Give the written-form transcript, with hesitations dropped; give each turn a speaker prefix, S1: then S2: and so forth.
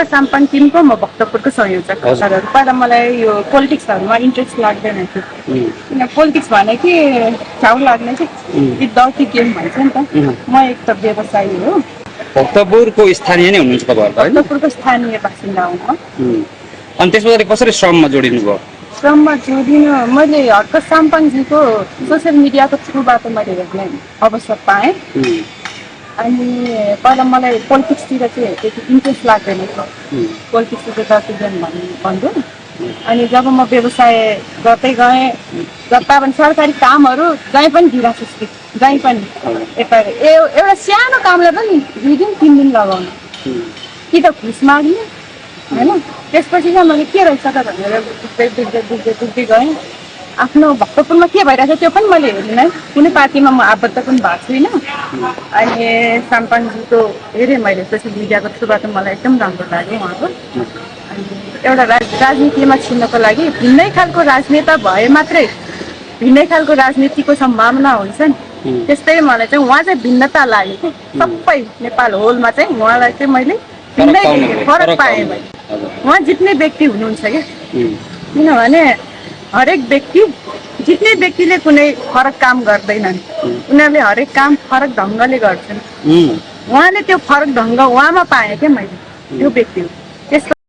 S1: साम्पाङ टिमको म भक्तपुरको संयोजक पहिला मलाई यो पोलिटिक्सहरूमा इन्ट्रेस्ट लाग्दैन थियो किन पोलिटिक्स भने कि छाउ लाग्ने चाहिँ दौती गेम भन्छ नि त म एक त व्यवसायी हो
S2: भक्तपुरको स्थानीय नै हुनुहुन्छ तपाईँहरू हैन
S1: भक्तपुरको स्थानीय बासिन्दा हुँ म
S2: अनि त्यसपछि कसरी श्रममा जोडिनु भयो
S1: श्रममा जोडिनु मैले हर्क साम्पाङजीको सोसियल मिडियाको थ्रुबाट मैले हेर्ने अवसर पाएँ अनि पहिला मलाई पोलिटिक्सतिर चाहिँ त्यति इन्ट्रेस्ट लाग्दैन थियो पोलिटिक्सतिर दौती गेम भन्छु अनि जब म व्यवसाय गर्दै गएँ जता पनि सरकारी कामहरू जहीँ पनि ढिला सुस्ती जहीँ पनि एउटा सानो कामलाई पनि 2 दिन 3 दिन लगाउनु कि त घुस माग्ने होइन त्यसपछि चाहिँ मैले के रहेछ त भनेर बुझ्दै गएँ आफ्नो भक्तपुरमा के भइरहेछ त्यो पनि मैले हेरिनँ कुनै पार्टीमा म आबद्ध पनि भएको छुइनँ अनि साम्पाङजीको हेरेँ मैले सोसियल मिडियाको थ्रुबाट मलाई एकदम राम्रो लाग्यो उहाँको अनि एउटा राजनीतिमा छिर्नको लागि भिन्नै खालको राजनेता भए मात्रै भिन्नै खालको राजनीतिको सम्भावना हुन्छ नि त्यस्तै मलाई चाहिँ उहाँ चाहिँ भिन्नता लाग्यो कि सबै नेपाल होलमा चाहिँ उहाँलाई चाहिँ मैले भिन्नै देखेँ फरक पाएँ मैले उहाँ जित्ने व्यक्ति हुनुहुन्छ क्या किनभने हरेक व्यक्ति जित्ने व्यक्तिले कुनै फरक काम गर्दैनन् उनीहरूले हरेक काम फरक ढङ्गले गर्छन् उहाँले त्यो फरक ढङ्ग उहाँमा पाएँ क्या मैले त्यो व्यक्ति हो।